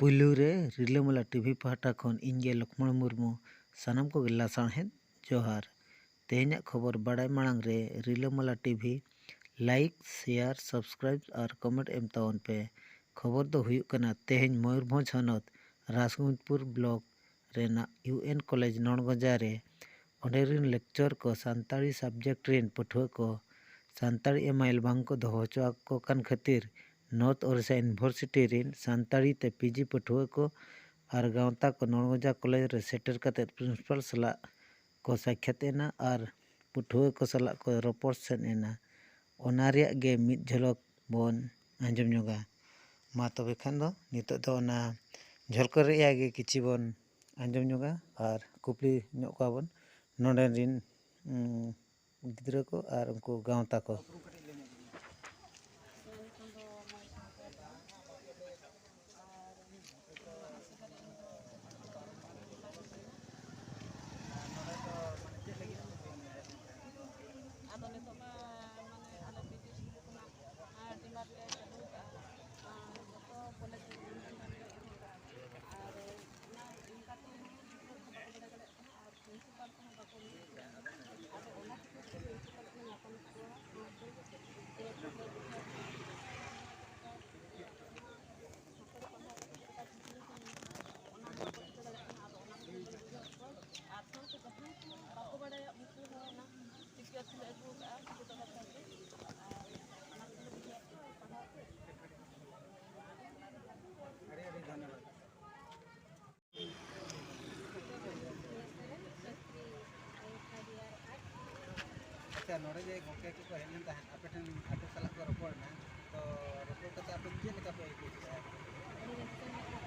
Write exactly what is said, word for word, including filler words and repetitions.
ᱯᱩᱭᱞᱩ ᱨᱮ ᱨᱤᱞᱟᱹᱢᱟᱞᱟ ᱴᱤᱵᱷᱤ ᱯᱟᱦᱴᱟ ᱠᱷᱚᱱ ᱤᱧ ᱜᱮ ᱞᱚᱠᱷᱢᱚᱬ ᱢᱩᱨᱢᱩ ᱥᱟᱱᱟᱢ ᱠᱚᱜᱮ ᱞᱟᱥᱟᱬᱦᱮᱫ ᱡᱚᱦᱟᱨ᱾ ᱛᱮᱦᱮᱧᱟᱜ ᱠᱷᱚᱵᱚᱨ ᱵᱟᱲᱟᱭ ᱢᱟᱲᱟᱝ ᱨᱮ ᱨᱤᱞᱟᱹᱢᱟᱞᱟ ᱴᱤᱵᱷᱤ like, share, subscribe ᱟᱨ comment ᱮᱢ ᱛᱟᱵᱚᱱ ᱯᱮ᱾ ᱠᱷᱚᱵᱚᱨ ᱫᱚ ᱦᱩᱭᱩᱜ ᱠᱟᱱᱟ, ᱛᱮᱦᱮᱧ ᱢᱚᱭᱩᱨᱵᱷᱚᱸᱡᱽ ᱦᱚᱱᱚᱛ ᱨᱟᱡᱽᱜᱚᱸᱡᱽᱯᱩᱨ ᱵᱞᱚᱠ ᱨᱮᱱᱟᱜ ᱤᱭᱩ ᱮᱱ ᱠᱚᱞᱮᱡᱽ ᱱᱚᱲᱜᱚᱸᱡᱟ ᱨᱮ ᱚᱸᱰᱮ ᱨᱤᱱ lecturer ᱠᱚ ᱥᱟᱱᱛᱟᱲᱤ subject ᱨᱤᱱ ᱯᱟᱹᱴᱷᱩᱣᱟᱹ ᱠᱚ ᱥᱟᱱᱛᱟᱲᱤ ᱮᱢᱟᱭᱮᱞ ᱵᱟᱝ ᱠᱚ ᱫᱚᱦᱚ ᱦᱚᱪᱚ ᱟᱠᱚ ᱠᱟᱱ ᱠᱷᱟᱹᱛᱤᱨ North Orissa University ᱨᱤᱱ ᱥᱟᱱᱛᱟᱲᱤ ᱛᱮ ᱯᱤ ᱡᱤ ᱯᱟᱹᱴᱷᱩᱣᱟᱹ ᱠᱚ ᱟᱨ ᱜᱟᱶᱛᱟ ᱠᱚ ᱱᱚᱲᱜᱚᱸᱡᱟ ᱠᱚᱞᱮᱡᱽ ᱨᱮ ᱥᱮᱴᱮᱨ ᱠᱟᱛᱮ principal ᱥᱟᱞᱟᱜ ᱠᱚ ᱥᱟᱠᱷᱭᱟᱛ ᱮᱱᱟ ᱟᱨ ᱯᱟᱹᱴᱷᱩᱣᱟᱹ ᱠᱚ ᱥᱟᱞᱟᱜ ᱠᱚ ᱨᱚᱯᱚᱲ ᱥᱮᱱ ᱮᱱᱟ᱾ ᱚᱱᱟ ᱨᱮᱭᱟᱜ ᱜᱮ ᱢᱤᱫ ᱡᱷᱚᱞᱚᱠ ᱵᱚᱱ ᱟᱸᱡᱚᱢ ᱧᱚᱜᱟ᱾ ᱢᱟ ᱛᱚᱵᱮ ᱠᱷᱟᱱ ᱫᱚ ᱱᱤᱛᱚᱜ ᱫᱚ ᱚᱱᱟ ᱡᱷᱚᱞᱠᱟᱹᱣ ᱨᱮᱭᱟᱜ ᱜᱮ ᱠᱤᱪᱷᱤ ᱵᱚᱱ ᱟᱸᱡᱚᱢ ᱧᱚᱜᱟ ᱟᱨ ᱠᱩᱯᱞᱤ ᱧᱚᱜ ᱠᱚᱣᱟ ᱵᱚᱱ ᱱᱚᱰᱮ ᱨᱤᱱ, ᱩᱸ, ᱜᱤᱫᱽᱨᱟᱹ ᱠᱚ ᱟᱨ ᱩᱱᱠᱩ ᱜᱟᱶᱛᱟ ᱠᱚ᱾ ᱟᱫᱚ ᱱᱤᱛᱚᱜ ᱢᱟ ᱢᱟᱱᱮ ᱟᱞᱮ ᱯᱤ ᱡᱤ ᱥᱠᱩᱞ ᱠᱷᱚᱱᱟᱜ, ᱟᱨ, ᱰᱤᱢᱟᱱᱰ ᱞᱮ ᱪᱟᱹᱞᱩ ᱟᱠᱟᱫᱼᱟ, ᱟᱨ, ᱡᱚᱛᱚ ᱠᱚᱞᱮᱡᱽ ᱨᱮ ᱰᱤᱢᱟᱱᱰ ᱞᱮ ᱮᱢ ᱟᱠᱟᱫᱼᱟ᱾ ᱟᱨ ᱚᱱᱟ ᱚᱱᱠᱟ ᱛᱮᱦᱚᱸ ᱜᱤᱫᱽᱨᱟᱹ ᱠᱚ ᱵᱟᱠᱚ ᱵᱟᱲᱟᱭ ᱫᱟᱲᱮᱭᱟᱜ ᱠᱟᱱᱟ, ᱟᱨ ᱯᱨᱤᱱᱥᱤᱯᱟᱞ ᱠᱚᱦᱚᱸ ᱵᱟᱠᱚ ᱦᱤᱡᱩᱜ ᱠᱟᱱᱟ᱾ ᱟᱫᱚ ᱚᱱᱟ ᱠᱷᱟᱹᱛᱤᱨ ᱛᱮ ᱯᱨᱤᱱᱥᱤᱯᱟᱞ ᱠᱚᱞᱮ ᱧᱟᱯᱟᱢ ᱠᱚᱣᱟ, ᱟᱨ ᱥᱟᱱᱛᱟᱲᱤ ᱯᱟᱲᱦᱟᱣ ᱠᱟᱛᱮ ᱪᱮᱫ ᱞᱮᱠᱟ ᱵᱩᱡᱷᱟᱹᱣ ᱠᱟᱱᱟ, ᱚᱱᱟ ᱠᱚ ᱥᱟᱱᱛᱟᱲᱤ ᱯᱟᱲᱦᱟᱣ ᱠᱟᱛᱮ ᱪᱮᱫ ᱞᱮᱠᱟ ᱵᱩᱡᱷᱟᱹᱣ ᱠᱟᱱᱟ, ᱚᱱᱟ ᱦᱚᱸ ᱵᱟᱠᱚ ᱴᱷᱤᱠᱟᱹ ᱫᱟᱲᱮᱭᱟᱜ ᱠᱟᱱᱟ᱾ ᱟᱫᱚ ᱚᱱᱟ ᱠᱷᱟᱹᱛᱤᱨ ᱛᱮ ᱵᱩᱡᱷᱟᱹᱣ ᱠᱚᱣᱟ, ᱟᱨ ᱥᱟᱶᱛᱮ ᱡᱟᱦᱟᱸᱭ ᱠᱚ ᱵᱟᱠᱚ ᱵᱟᱲᱟᱭᱟ, ᱩᱱᱠᱩ ᱦᱚᱸ ᱚᱱᱟ ᱪᱤᱠᱤ ᱟᱹᱨᱥᱤ ᱞᱮ ᱟᱹᱜᱩ ᱟᱠᱟᱫᱼᱟ, ᱩᱱᱠᱩ ᱫᱚ ᱠᱟᱛᱷᱟ ᱜᱮ, ᱟᱨ ᱚᱱᱟ ᱠᱚᱞᱮ ᱵᱩᱡᱷᱟᱹᱣ ᱠᱚᱣᱟ ᱯᱟᱲᱦᱟᱣ ᱛᱮ᱾ ᱟᱹᱰᱤ ᱟᱹᱰᱤ ᱫᱷᱚᱱᱭᱚᱵᱟᱫ᱾ ᱟᱪᱪᱷᱟ, ᱱᱚᱰᱮ ᱡᱮ ᱜᱚᱢᱠᱮ ᱠᱚᱠᱚ ᱦᱮᱡ ᱞᱮᱱ ᱛᱟᱦᱮᱸᱫ, ᱟᱯᱮ ᱴᱷᱮᱱ, ᱟᱯᱮ ᱥᱟᱞᱟᱜ ᱠᱚ ᱨᱚᱯᱚᱲ ᱮᱱᱟ, ᱛᱚ ᱨᱚᱯᱚᱲ ᱠᱟᱛᱮ ᱟᱯᱮ ᱪᱮᱫ ᱞᱮᱠᱟ ᱯᱮ ᱟᱹᱭᱠᱟᱹᱣ ᱠᱮᱫᱟ? ᱟᱹᱰᱤ ᱨᱟᱹᱥᱠᱟᱹ ᱧᱚᱜ ᱠᱚ